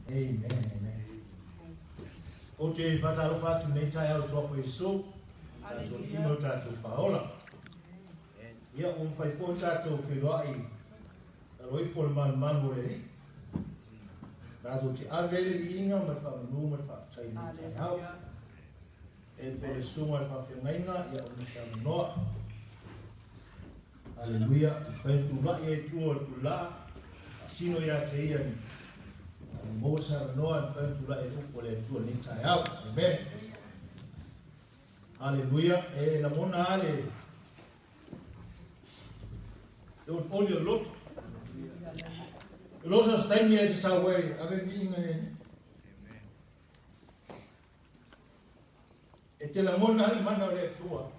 Amen, amen. Ou te whakaalofa atu nei taeao i Suafa Iesu, tātou alii ma lo tātou whaola. Ia, ua mawhai foi tātou whenua i lalo ifo o le malumalu o le alii. Tātou te ave ai le viiga ma le faamanu ma le faafetai i lenei taeao. E fo le susuga i le faafeagaiga, ia o se avanoa. Aleluia. Mafai ona tulai ai i tua o le pulaa, faasino ia te ia ni maua se avanoa e mafai ona tulai ai le upu a le Atua i lenei taeao. Amen. Aleluia. E lagona lava le le olioli o le loto. E loso se taimi e se sau ai ave le viiga i le Alii. E te lagona ai le mana o le Atua.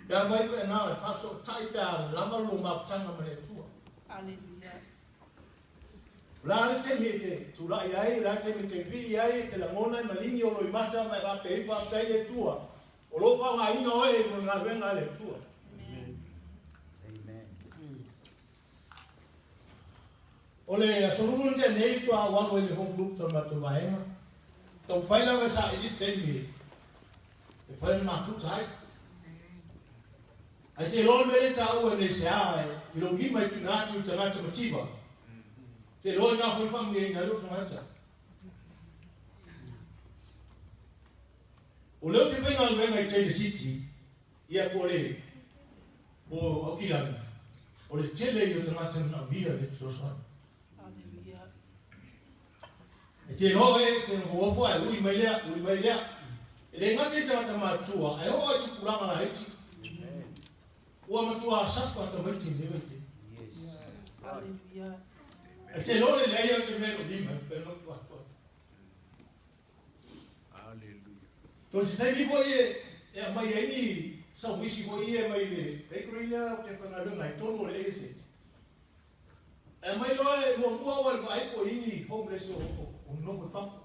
Pe afai pe na o le faafesootai pe a lava lou mafutaga ma le Atua. O le a le taimi e te tulai ai, o le a le taimi e te vivii ai, e te lagona ai maligi o loimata ma e faapea ai, Faafetai i le Atua, o lo o faaaogaina oe mo le galuega a le Atua. O le Aso Lulu na tea nei faatoa ou alu ai i le home group sa o le matou vaega. Taumafai lava e saili se taimi e fai ona mafuta ai. Ae te iloa le mea lea e taua nei se a i lou lima e tuuina atu i tagata mativa. Te iloa ina foi faamanuiaina ai lou tagata. O lea ou te faigaluega i Taylor City, ia po o le po o Aukilani, o le tele ia o tagata manaomia le fesoasoani. E te iloa oe, e te nofonofo ae ui mai lea, ui mai lea. E le gata i tagata matutua, ae oo i tupulaga laiti. Ua matua safa tamaiti i lenei vaitaimi. E te iloa le leai o se mea e lima, e mafai ona utu atu ai. So se taimi foi e aumai ai ni sauisi foi ia mai le bakery lea ou te faigaluega ai i totonu o le ASX. E aumai loa e muamua au a le vaai po o i ai ni homeless o nonofo i fafo.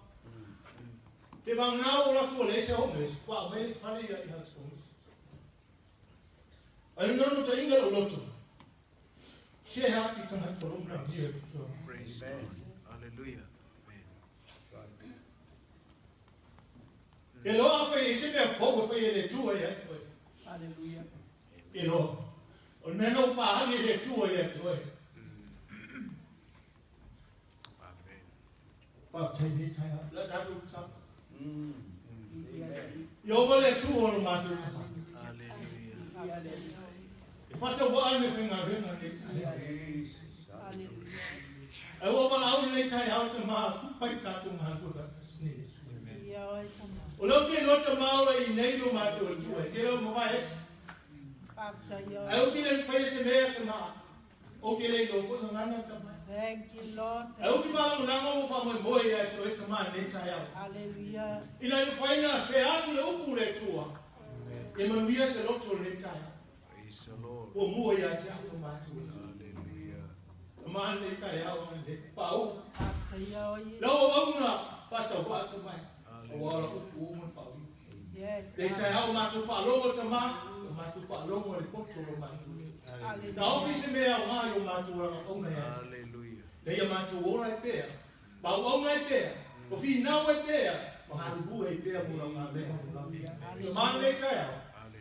Pe vagana ua alu atu ua leai se homeless, ua aumai le fale ia i house homeless. Ai le naunautaiga i lou loto, share atu i tagata o lo o manaomia le fesoasoani. Praise God. Hallelujah. Amen. E loa a fai ai se mea fou e fai e le Atua ia te oe. Hallelujah. E loa. O le mea na ua faaali e le Atua ia te oe. Amen. Faafetai i lenei taeao. O le a tatou tatalo. Ieova le Atua o lo matou Tama. Hallelujah. E faatauvaa le faigaluega i lenei taeao. Ae ua valaau lenei taeao Tama, fupa i tatou galulue faatasi nei Iesu. O lea ou te iloa Tama ola i nei lo matou Atua, e tele o mavae ese. Ae ou te le mafai e se mea Tama, ou te le iloa foi gagana Tama. Thank you, Lord. Ae ou te faalagolago ma faamoemoe ia te oe Tama i lenei taeao. Hallelujah. Ina ia mafai ona share atu le upu le Atua, ia manuia se loto i lenei taeao. Praise the Lord. Ua mua ia te au lo matou Atua. Hallelujah. Tama lenei taeao agalelei. Faauu. Faafetai oe Iesu. Lau auauna faatauvaa Tama e. Aua o lau upu uma na faaulima. Yes. Lenei taeao matou faalogo Tama, o matou faalogo i le poto o lo matou Atua. Taofi se mea e aoga i o matou auauna ia te. Hallelujah. Ina ia matou ola ai pea, ma auauna ai pea, ma finau ai pea, ma galulue ai pea mo lau galuega mo lau fia. Tama lenei taeao,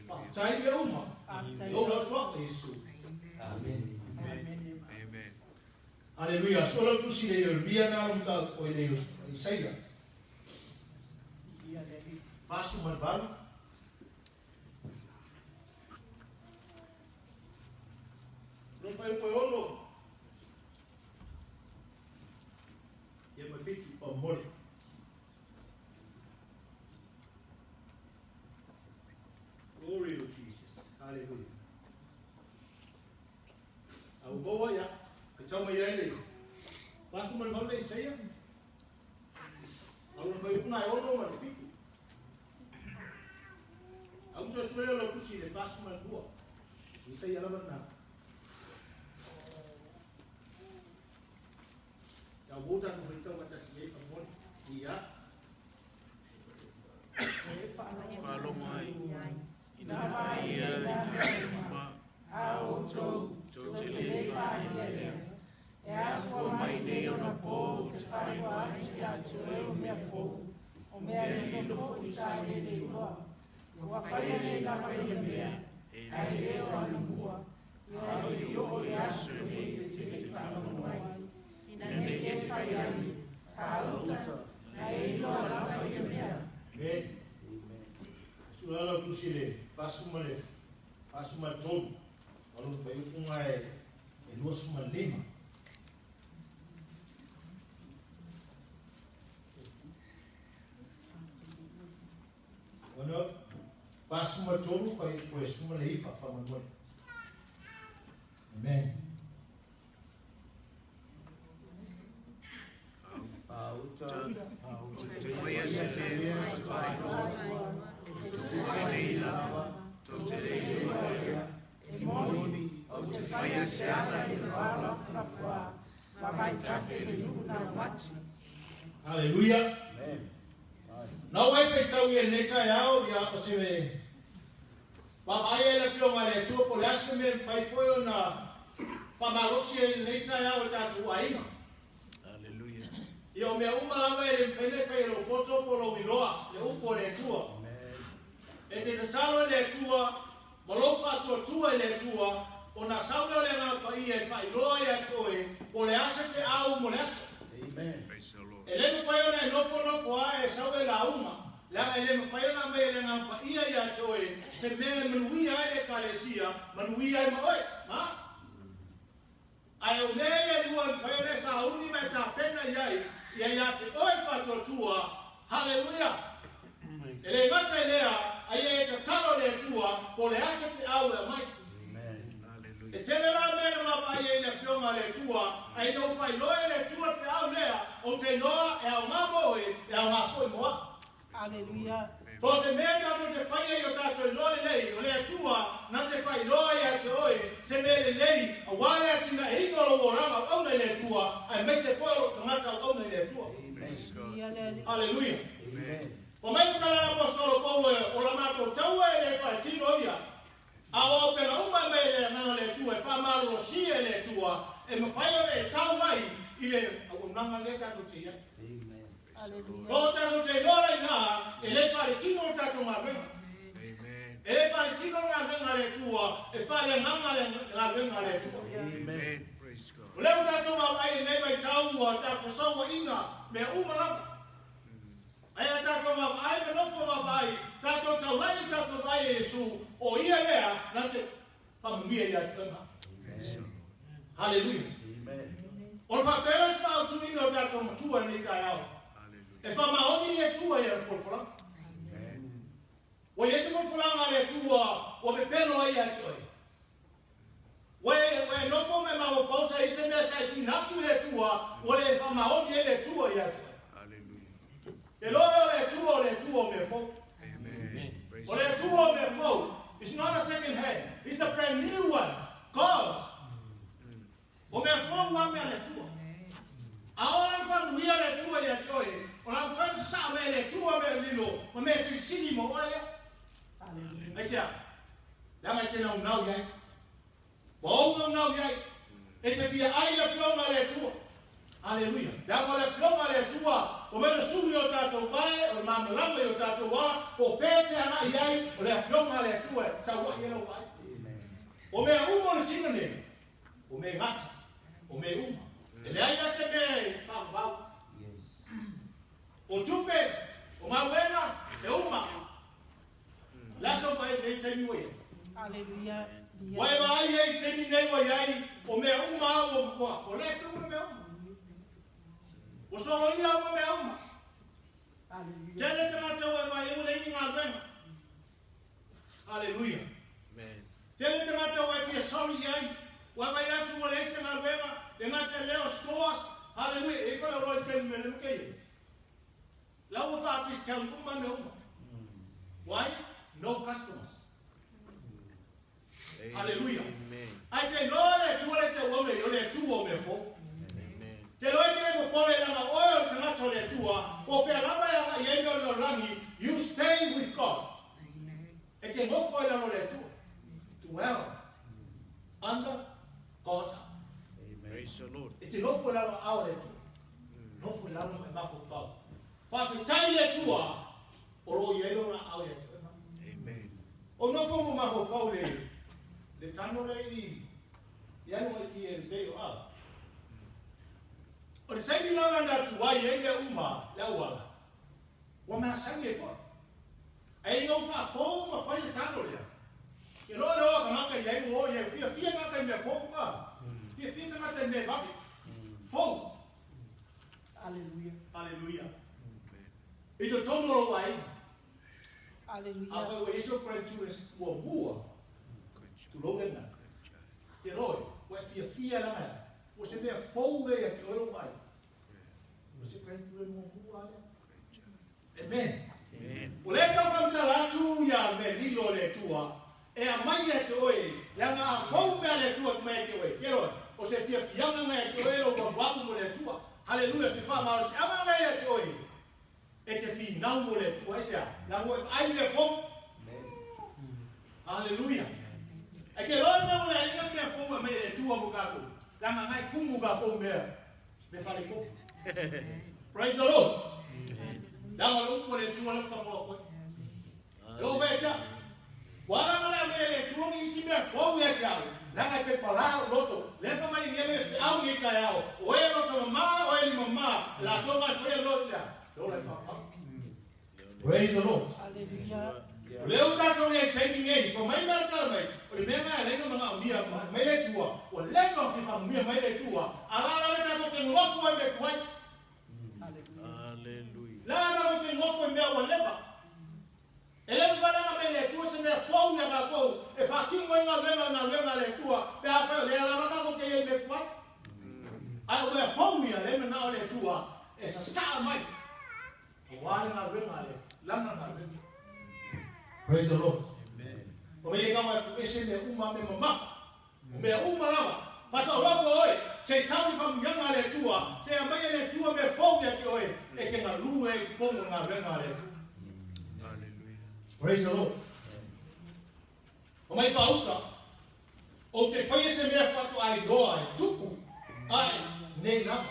faafetai i mea uma, i lou lau suafa Iesu. Amene. Amen. Aleluia. So lau tusi le Ieremia na lo mataupu oi le Isaia. 48. Lo whai poe ono. Ia ma 7 faamolemole. Glory to Jesus. Hallelujah. A ua maua ia, faitau mai ai le 48 le Isaia. A lona fuaiupu na e 6 ma le 7. A ua toe sue lea o lau tusi i le 42. Isaia lava lena. Tau mou tatou faitau faatasi i ai faamolemole. Ia. Faalogo ai ina ia i nā uma a outou tou te le faaiaia. E afua mai nei ona po ou te faailoa atu ia te oe o mea fou, o mea lilo foi sa e le iloa. Ua faia nei lava ia mea, ae le o anamua, ia le i oo le aso lenei e te le i faalogo ai. Ina nei e fai ane, Kāuta, na e iloa lava ia mea. Amen. Sula lau tusi le 43, ma lona fuaiupu e 25. Ono, 43, fuaiupu e 19, faamolemole. Amen. Ou te faia se mea e faailoa, e tupu mai nei lava, tou te le iloa ia. E moni, ou te faia se ala i le vao lafulafoā, ma vaitafe i le nuu naumati. Hallelujah. Na ua e faitau i lenei taeao, ia, o se vaavaai ai le Afioga i le Atua po o le a se mea e mafai foi ona faamalosi ai i lenei taeao i tatou aiga. Hallelujah. Ia, o mea uma lava e le mafai ona e fai e lou poto po o lou iloa le upu a le Atua. E te tatalo i le Atua ma lou faatuatua i le Atua, ona sau lea o le Agaga Paia e faailoa ia te oe po o le a se feau mo le aso. Praise the Lord. E le mafai ona e nofonofo lava e sau e lauga, leaga e le mafai ona aumai e le Agaga Paia ia te oe se mea e manuia ai le Ekalesia, manuia ai ma oe. Ha? Ae o mea ia e lua e mafai ona e sauni ma e tapena i ai, ia ia te oe le faatuatua. Haleluia! E le gata i lea, a ia e tatalo i le Atua po o le a se feau e aumai. Hallelujah. E tele la mea na vaavaai ai i le Afioga a le Atua, ae ina ua faailoa e le Atua le feau lea, ou te iloa e aoga mo oe, e aoga foi mo au. Haleluia. So o se mea tatou te faia i o tatou iloa lelei, o le Atua na te faailoa ia te oe se mea lelei aua le atinaeina o lou olaga auauna i le Atua, aemaise foi o lou tagata auauna i le Atua. Praise God. Ia le Alii. Haleluia. Amen. Fai mai le tala a l'Aposetolo Paulo, o la matou taua e le faatino ia, a o auupega uma e aumai e le Agaga o le Atua e faamalolosia e le Atua, e mafai ona e tau mai i le auaunaga lea tatou te i ai. Haleluia. O tatou te iloa la ina, e le faaletino le tatou galuega. Amen. E le faaletino le galuega a le Atua, e faaleagaga le galuega a le Atua. Amen. Praise God. O lea ua tatou vaavaai i lenei vaitau ua tafosauaina mea uma lava. Ae a tatou vaavaai ma nofo vaavaai, tatou taulai i le tatou vaai e Iesu, o Ia lea na te faamanuia ia te oe ma au. Praise the Lord. Haleluia. O le faapea lea o se faaautuina o tatou matua i lenei taeao. Hallelujah. E faamaoni le Atua i ana folafolaga. Ua i ai se folafolaga a le Atua ua pepelo ai ia te oe? Ua e, ua e nofo ma e mafaufau sa i ai se mea sa e tuuina atu i le Atua ua le faamaoni ai le Atua ia te oe? Hallelujah. Te loa o le Atua o le Atua o mea fou. Amen. Praise O le Atua o mea fou. It's not a second hand. It's a brand new one. God. O mea fou lava mea a le Atua. A oo la ina faamanuia le Atua ia te oe, o le a mafai ona sasaa mai e le Atua mea lilo ma mea silisili mo oe lea. Aisea? Leaga e te naunau i ai. Ua ou naunau i ai. E te fia ai i le Afioga a le Atua. Aleluia. Leaga o le Afioga a le Atua, ua mea ona sulu i o tatou vae, o le malamalama i o tatou ala, po o fea e te agai i ai, o le Afioga a le Atua e sau ai i lau vaai. O mea uma o le tino nei, o mea gata, o mea uma. E leai lava se mea e faavavau. O tupe, o galuega, e uma. O le a sau vaai i lenei taimi ua i ai? Haleluia. Ua e vaai ai i le taimi nei ua i ai, o mea uma lava ua, ua, ua le uma mea uma. Ua soloia uma mea uma. Haleluia. Tele tagata ua e vaai ai ua leai ni galuega. Haleluia. Amen. Tele tagata ua e fia sorry i ai, ua e vaai atu ua leai se galuega, le gata lea o stores, haleluia, e i ai faleoloa i le taimi mea lea ma kēia. La ua faa-discount uma mea uma. Why? No customers. Haleluia. Amen. Ae te iloa le Atua le tauau nei, o le Atua o mea fou. Amen. Te iloa e te le popole leaga oe o le tagata o le Atua, po o fea lava e agai ai mea o le lalolagi, you stay with God. E te nofo ai lalo o le Atua. Dwell under God's arm. Praise Praise the Lord. E te nofo i lalo aao o le Atua. Nofo i lalo ma e mafaufau. Faafetai i le Atua o lo o i ai lona aao ia te oe ma. Amen. O nofo ma mafaufau le le tano le i i alu ai i e le tei o au. O le taimi lava na tuai ai mea uma le auala, ua masani ai foi. Ae ina ua faafou ma fai le tano lea, ke loa le oa tagata i ai ua o i ai, fiafia tagata i mea fou, a, fiafia tagata i mea e vave, fou. Aleluia. Aleluia. I totonu o lou aiga. Aleluia. Afai ua i ai sou grandchildren muamua, tulou lena. Ke loe, ua e fiafia lana ea, ua se mea fou lea ia te oe lou vaai. Ua se grandchildren muamua lea. Amen. O lea e tau faamatala atu ia mea lilo a le Atua e aumai ia te oe, leaga a fou mea a le Atua e aumai ia te oe, ke loe, o se fiafiaga na ia te oe lou amuamu mo le Atua. Haleluia, se faamalosiaga na ia te oe e te finau mo le Atua. Aisea? Leaga ua e vaai i mea fou. Haleluia. Ae ke loe mea ua leai mea fou e aumai e le Atua mo tatou, leaga na e kumu tatou mea me faletonu. Praise the Lord. Leaga o le upu a le Atua lea ua tagoa koe. E oo fai ake au. Ua ala ona le aumai e le Atua ni isi mea fou ia te au, leaga e pepalā lou loto. Lea e fai mai nei mea feau nei taeao, o e loto mamā, o e lima mamā, e latou na e faia le loto lea, le ola e whakapau. Praise the Lord. Aleluia. O lea ua tatou i ai i taimi nei, fai mai mea tala mai, o le mea lena e alai ona manaomia mai le Atua, ua leva ona fia faamanuia mai le Atua, a la la le tatou te nonofo ai me tuai. Aleluia. La tatou te nonofo i mea ua leva. E le mafai la ona mea i le Atua se mea fou ia tatou e faatino ai galuega o galuega a le Atua pe afai o lea lava tatou te i ai i mea tuai. Ae o mea fou ia lea e manao le Atua e sasaa mai aua le galuega a le lana galuega. Praise the Lord. O mea ia kama e ese mea uma mea mamafa. O mea uma lava. Faasaoloto oe, se i sau ni faamanuiaga a le Atua, se i aumai e le Atua mea fou ia te oe e te galue ai i totonu o le galuega a le Atua. Praise the Lord. O mai faauta, ou te faia se mea faatoa iloa e tupu ae nei lava.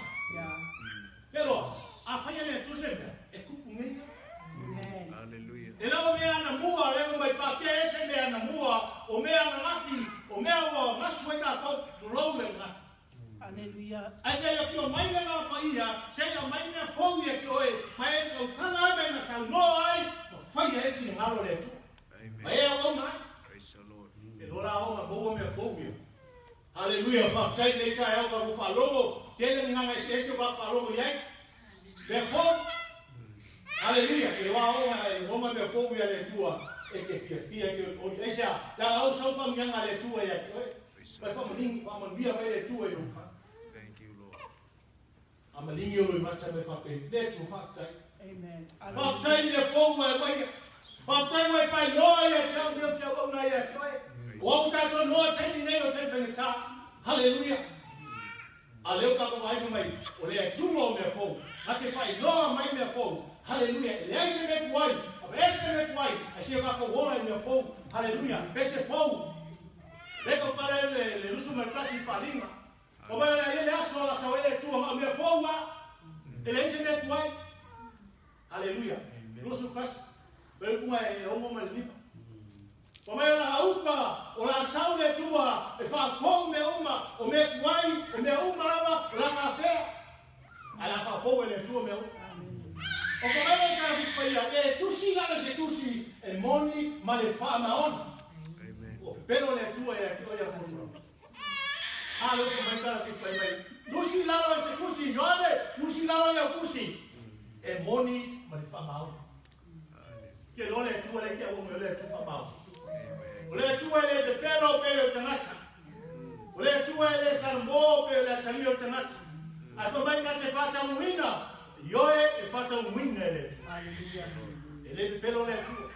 Ke loa, a faia le Atua se mea, e tupu nei lava. E le o mea anamua, lea ua mai faakea ese mea anamua, o mea ananafi, o mea ua masu ai tatou, tulou le lena. Aleluia. Ae se i afio mai le Agaga Paia, se i aumai mea fou ia te oe, ma e tautala ai ma e na saunoa ai, ma faia ai finagalo o le Atua. Ma e auauna ai. E loa la ona maua mea fou ia. Haleluia, faafetai i lenei taeao ka ua faalogo, tele ni gaga eseese ua faalogo i ai. Mea fou. Haleluia, e loa ona e ona mea fou ia le Atua e te fiafia e te olioli. Aisea? Leaga au sau faamanuiaga a le Atua ia te oe. Mai faamaligi, faamanuia mai le Atua i lou tagata. Thank you, Lord. Amaligi o loi mata me whapei. Le Atua, faafetai. Amen. Faafetai i mea fou ua e maia. Faafetai ua e faailoa ia te au mea ou te auauna ai ia te oe. O au tatou noa taimi nei o taimi faigata. Haleluia. A lea ua tatou vaai fai mai, o le Atua o mea fou. Na te faailoa mai mea fou. Haleluia. E leai se mea tuai. Aveese mea tuai. Ae sia tatou ola i mea fou. Haleluia. Pese fou. Le tau pale le, le 21 i faaaliga. Ua mai o le a i ai le aso a lasau ai le Atua ma o mea fou a. E leai se mea tuai. Haleluia. 21. Pe upu e 6 ma le 5. Ua mai o la uka, o la sau le Atua e faafou mea uma, o mea tuai, o mea uma lava, o la gafea. Ae la faafou e le Atua mea uma. O ka mai o ka paia, e tusi lalo se tusi e moni ma le faamaoni. O pepelo le Atua ia te oe ia fofo. A lo ko mai kala tusi pai mai. Tusi lalo e se tusi, Ioane, tusi lalo ia tusi. E moni ma le faamaoni. Ke loa le Atua le ke au o le Atua faamaoni. O le Atua e le pepelo pe le tagata. O le Atua e le salmo pe le atalia o tagata. Ae fai mai na te faataunuina, ioe e faataunuina e le Atua. E le pepelo le Atua.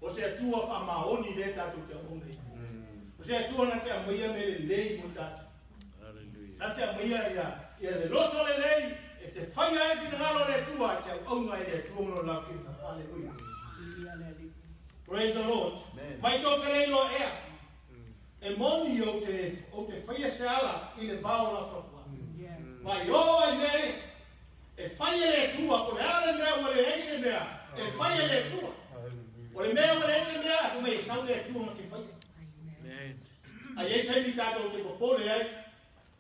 O se Atua faamaoni lea tatou te auauna ai. O se Atua na te aumaia mea lelei mo tatou. Na te aumaia ia, ia le loto lelei e te faia ai finagalo o le Atua, e te auauna ai le Atua ma lona lafiga. Haleluia. Praise the Lord. Mai tō te leiloa ea. E moni ou te, ou te faia se se ala i le vao lafulafuaʻi. Ma i ō ai mea ia, e fai e le Atua, po o le a le mea ua leai se mea, e fai e le Atua. O le mea ua leai se mea, ae fai mai e sau le Atua na te faia. A i ai taimi tatou te popole ai,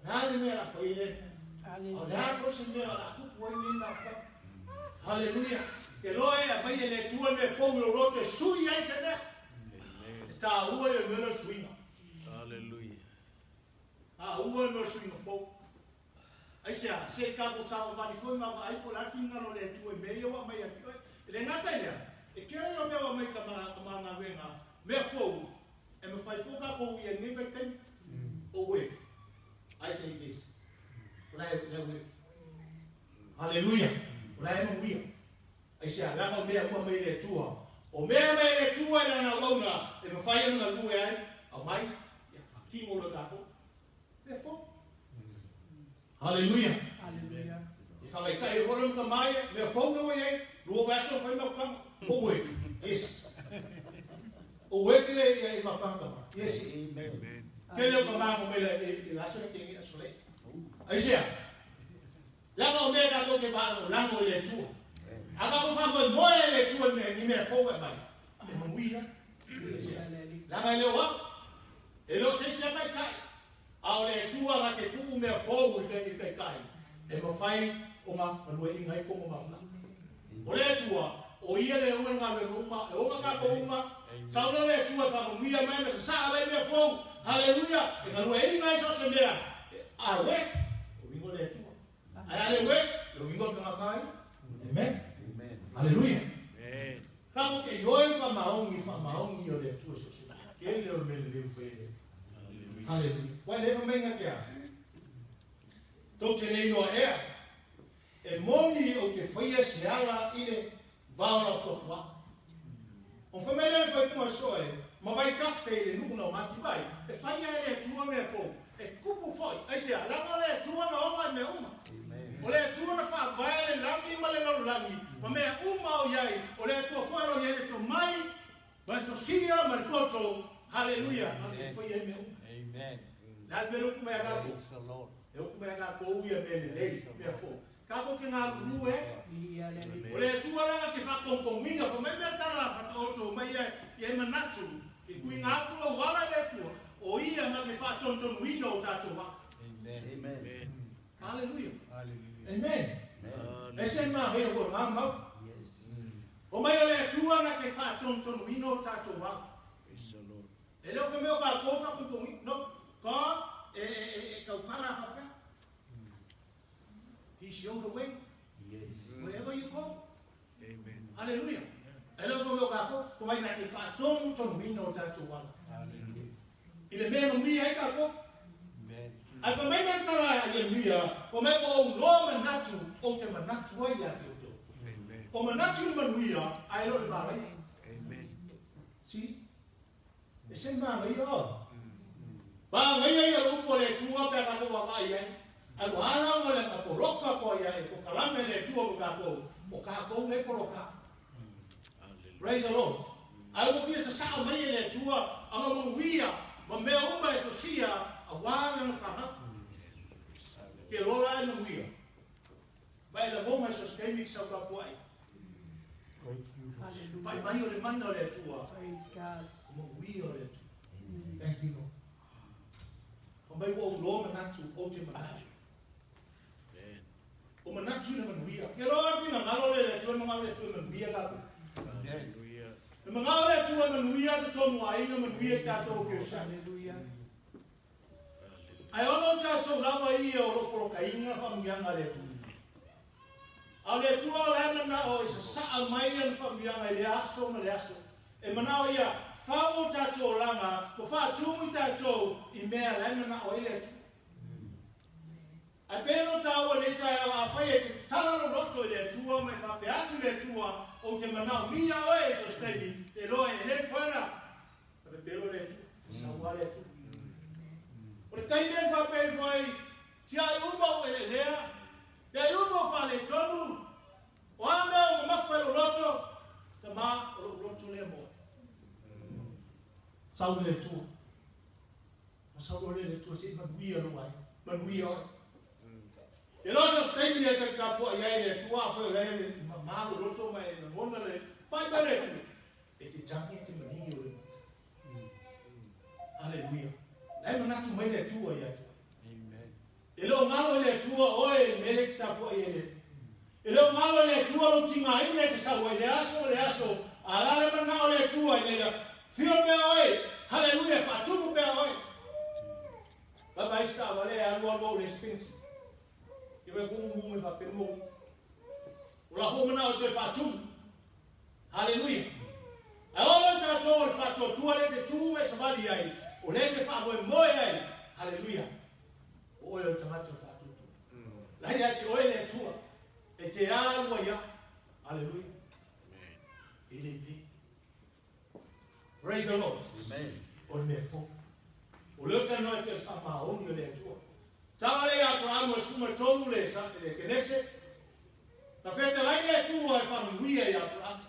o le a le mea o le a fai ai lea mea? A o le a foi se mea o le a tupu ai lenei mafutaga? Haleluia! Ke loa e aumai e le Atua le mea fou i lou loto e sui ai se mea. E taua ia mea lea o le suiga. Haleluia! Taua le mea o le suiga fou. Aisea? Se i tatou savavali foi ma vaai po o le a le finagalo o le Atua i mea ia ua aumai ia te oe. E le gata i lea, e tele ia mea ua aumai i ka Matagaluega, mea fou, e mafai foi ona tatou uia i lenei vaitaimi. Oe, I say this, o la e uia. Haleluia! O la e manuia. Aisea? Leaga o mea uma mai le Atua. O mea mai le Atua i lana auauna e mafai ona galue ai, aumai, ia faatino loa e tatou. Mea fou. Haleluia. Haleluia. E whakaitai e holo ka mai, mea fou na wai ai, lua vaiaso whai mafutanga. O ue, yes. O ue ke le ia i mafutanga ma. Yes. Amen. Ke leo ka mango mele i la aso ke ngi aso le. Aisea. Leaga o mea tatou te faalagolago i le Atua. A tatou faamoemoe i le Atua i mea, ni mea fou e aumai, e manuia. Leaga e le o au, e le o se isi a taitai, a o le Atua na te tuu mea fou i le taitai, e mafai ona galueaiina ai pono mafutaga. O le Atua, o Ia le ona galuega uma, e ona tatou uma, sau lea o le Atua e faamanuia mai ma sasaa mai mea fou, haleluia, e galueaiina ai so o se mea, a work, o uiga o le Atua. Ae a le work, le uiga o le tagata ia. Amen. Haleluia. Tatou te ioe faamaoni, faamaoni o le Atua so o se mea. Tele o le mea lelei ua fai e le Atua. Haleluia. Ua e le fai ke a? Tou te le iloa ea, E moni ou te faia se ala i le vao lafuafuaʻi. Ona fai mai lea le faaiuga soe, ma vaitafe i le nuu na o Mativai, e faia e le Atua mea fou, e tupu foi. Aisea? Leaga o le Atua na oga i mea uma. O le Atua na faavae le lagi ma le lalolagi, ma mea uma o i ai, o le Atua foi o lo o i ai le tomai, ma le sosia, ma le poto. Haleluia! Na te faia ai mea uma. Le a le mea le upu mai a tatou? E upu mai a tatou ia mea lelei, mea fou. Tatou te galulue ai. O le Atua la te faatogitogiina, fai mai mea tala faataoto mai ia ia e manatu, i tuuina atu lou ala i le Atua, o Ia na te faatonutonuina o tatou ala. Amen. Haleluia. Amen. Ese manaia foi na mau. O mai o le Atua na te faatonutonuina o tatou ala. Praise the Lord. E le o fai mai o tatou faatonutonuina. No. God e, e, e, e tautala faapea. He showed the way. Yes. Wherever you go. Amen. Hallelujah. E le o fai mai o tatou, fai mai na te faatonutonuina o tatou ala. Hallelujah. I le mea e manuia ai tatou. Amen. Ae fai mai na tala a Ieremia, fai mai ua ou loa manatu, ou te manatu ai ia te outou. Amen. O manatu le manuia, ae le o le malaia. Amen. See? E se manaia oe. Manaia ia le upu a le Atua pe a tatou vaavaai i ai. Ae ua ala ona le na poloka koa ia e kokalame le Atua mo tatou, o tatou nei poloka. Praise the Lord. Ae ua fia sasaa mai e le Atua ama manuia ma mea uma e sosia aua lana fanau. Ke lola e manuia. Ma e lagona i so se taimi ki sau tapuai. Pai mai o le mana o le Atua. Praise God. O manuia o le Atua. Thank you, Lord. Fai mai ua ou loa manatu, ou te manatu. Amen. O manatu i le manuia. Ke loa finagalo le le Atua, e mangao le Atua e manuia tatou. Hallelujah. E mangao le Atua e manuia totonu o aiga, manuia i tatou o Kerisiano. Hallelujah. Ae ono o tatou lava ia o lo o polokaina faamanuiaga a le Atua. A o le Atua o la e manao e sasaa mai ana faamanuiaga i lea aso ma le aso. E manao ia fau o tatou olaga ma faatumu i tatou i mea la e manao ai le Atua. Ae pei ona taua i lenei taeao, afai e te tatala lou loto i le Atua ma e faapea atu i le Atua, Ou te manaomia oe i so o se taimi, te iloa e le mafai ona pepelo le Atua, e sau lava le Atua. O le taimi e faapea ifo ai, Tiai uma ou eleelea, tiai uma ou faaletonu, o a mea o mamafa i lou loto, Tama, o lou loto lea mo oe. Sau le Atua. Sau loa lea le Atua se i manuia lou aiga, manuia oe. E le o so o se taimi e ta tapuai ai le Atua, afai o la e mama lou loto ma e lagona le pai mai le Atua, e te tagi e te maligi o le mata. Aleluia. La e manatu mai le Atua ia te oe. E le o galo i le Atua oe i le mea lea e te tapuai ai i le Atua. E le o galo i le Atua lou tigaina e te sau ai i le aso le aso, a la le manao o le Atua ina ia fio pea oe, haleluia, e faatumu pea oe. Lava ai se taavale e alu alu au le isi penisi. Ia wai kumu mu me whapenu mo. O la fo manao e toe faatumu. Haleluia. Ae o lo tatou o le faatuatua lea te tu e savali ai, o lea te faamoemoe ai. Haleluia. O oe o le tagata o le faatuatua. La ia te oe le Atua, e te alu ai a. Haleluia. E le pe. Praise the Lord. Amen. O le mea fou. O leo tanoa e te whamaoni o le Atua. Tala le Abraham o le suma tolu le, sa, le Kenese. Na whetalai le Atua e whamanuia i Abraham.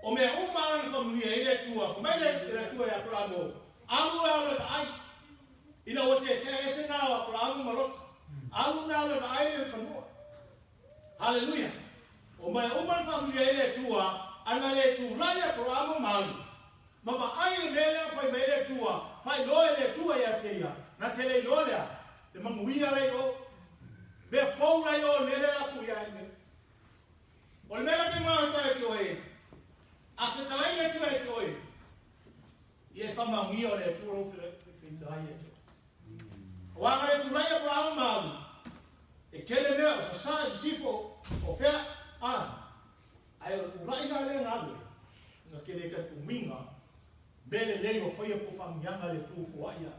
O mea uma ana whamanuia i le Atua. Whamai le, le Atua i Abraham o alu e alu e vaai. Ina ua te te ese nā o Abraham ma Lota. Alu nā alu e vaai le whanua. Haleluia! O mea uma na faamanuia ai le Atua, ana le tulai Aperahama ma alu, ma vaai i le mea lea na fai mai ai le Atua, faailoa e le Atua ia te ia, na te le iloa lea, le manuia la i o, mea fou la i o, le mea lea la tuu ia ai nei. O le mea la te maota e te oe, a fetalai le Atua e te oe, ia e faamaonia o le Atua lou fetalai e te oe. O aga le tulai Aperahama ma alu, e tele mea o sasā e sisifo, o fea, a, ae o le tulai la lea na alu ai, na kele ka umiga, mea lelei o faia po whamuianga le tu foai ia.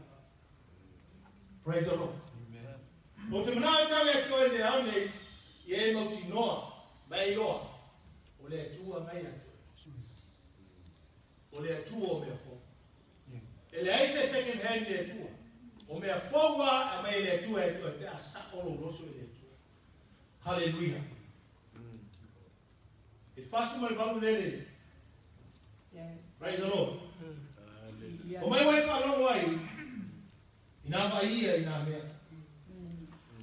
Praise the Lord. Amen. O te manao e tau e te oe le au nei, i e mautinoa, mai iloa, o le Atua ngai ia te oe. O le Atua o mea fou. E leai se second hand i le Atua. O mea fou a e aumai e le Atua e toe pe a sa'o lou loto i le Atua. Haleluia. I le 48 lele. Praise the Lord. O mai wai faalogo ai i nā vaai ia i nā mea.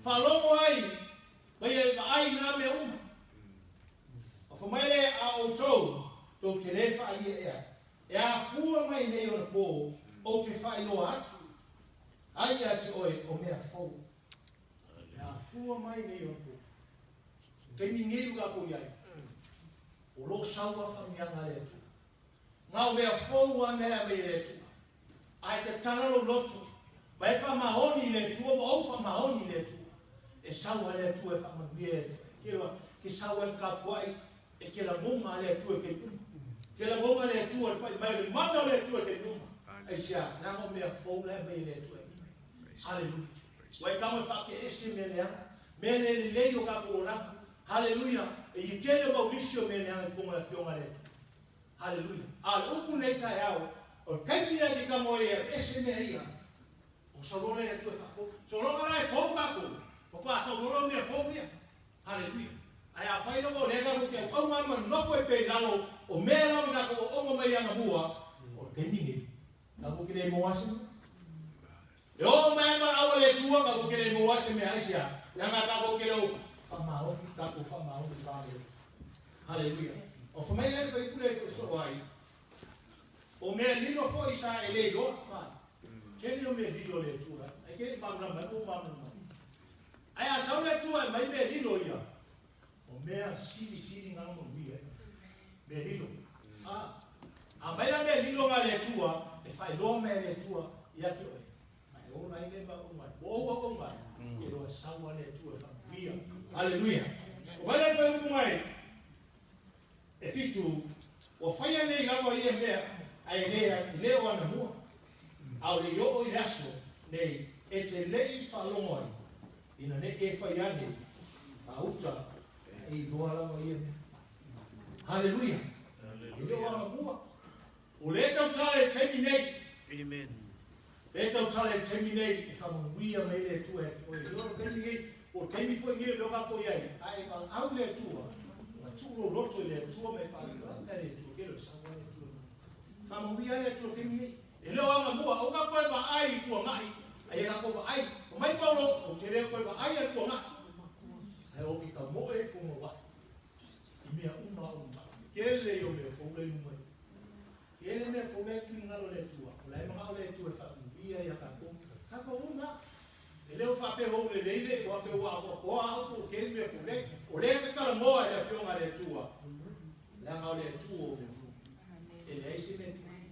Faalogo ai mai e vaai i nā mea uma. A fai mai le a outou, tou te lē faaalia ea, E afua mai nei ona pō, ou te faailoa atu ai ia te oe o mea fou. E afua mai nei ona pō. Taimi nei u kākou i ai, o lo sau a whamianga le Atua. Ngā o mea fou a mea mei le Atua. A e te tala lou loto, ma e whamahoni i le Atua, ma ou whamahoni i le Atua. E sau a le Atua e whamanuia e te. Ke roa, ke sau ai ka puai, E te lagonga a le Atua i te uma. Te lagonga a le Atua le pai mai le mana o le Atua i te uma. Aisea, leaga o mea fou la e mai e le Atua e mai. Haleluia. Ua e tamo e whaake ese mea leaga. Mea le lelei o kākou olaga. Haleluia. E i kele o maulisi o mea leaga i ponga le afioga a le Atua. Haleluia. A le upu nei taeao, o le taimi lea te tamo ai e ese mea ia, o saulola le Atua e whaafou. Saulola la e fou kākou. O pa saulola o mea fou ia. Haleluia. Ae afai lava o lea tatou te auauna ma nonofo ai pea i lalo o mea lava tatou aoga mai anamua, o le taimi nei, tatou te le maua ai se mea. E oo mai ana aua le Atua, tatou te le maua ai se mea. Aisea? Leaga tatou te le o faamaoni, tatou faamaoni fa le Atua. Haleluia. O fai mai lea le fuaiupu lea e foi soo ai, o mea lilo foi sa e le iloa. Tele o mea lilo le Atua. Ai ke le malamalama ai, mo malamalama ai. Ae a sau le Atua e mai mea lilo ia, o mea silisili ngā manuia e. Mea lilo. A, a mai la mea lilo ngā le Atua, e whailoa mea le Atua ia te oe. Ma e ona ai le ma o mai. O oua o mai, e roa sau a le Atua e whamanuia. Haleluia. O mai le whai upu mai, e fitu, ua whaia nei lava ia mea, ae le, e le o ana mua. A o le i oo i le aso nei e te lei faalogo ai, ina nei e fai ane a uta e iloa lava ia mea. Haleluia! E le o ana mua. O le tautala i le taimi nei. Amen. Le tautala i le taimi nei e whamanuia mai le Atua e te oe. O le taimi nei, o le taimi foi nei o leo kākou i ai, a e valaau le Atua, ma tuu lou loto i le Atua ma e whaakiwata le Atua, ke lo e saua le Atua. Whamanuia le Atua taimi nei. E le o agamua, aua ka toe vaai i tuanai, a ia tatou vaai. Fai mai Paulo, ou te le toe vaai lava i tuanai, ae ou te tamoe i punouai, i mea uma o lumanai. Tele ia o mea fou la i luma i i. Tele mea fou la e finagalo le Atua, o la e manao le Atua e faamanuia ia tatou, tatou uma lava. E le o faapea ua ou lelei le faapea ua atoatoa au po ua tele mea fou. Leai, o lea e te talanoa i le Afioga a le Atua, leaga o le Atua o mea fou. E leai se mea tuai.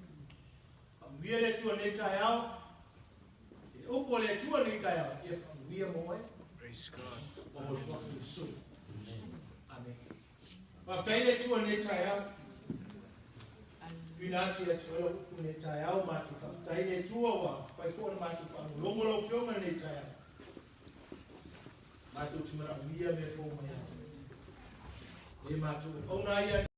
Faamanuia le Atua i lenei taeao. I le upu a le Atua i lenei taeao, ia faamanuia mo oe. Praise God. Ona o le suafa o Iesu. Amene. Faafetai le Atua i lenei taeao. Tuuina atu ia te oe lau upu i lenei taeao, matou faafetai le Atua ua mafai foi ona matou faalogologo lau Afioga i lenei taeao. Matou te manaomia mea fou mai ia te oe. E matou auauna ai ia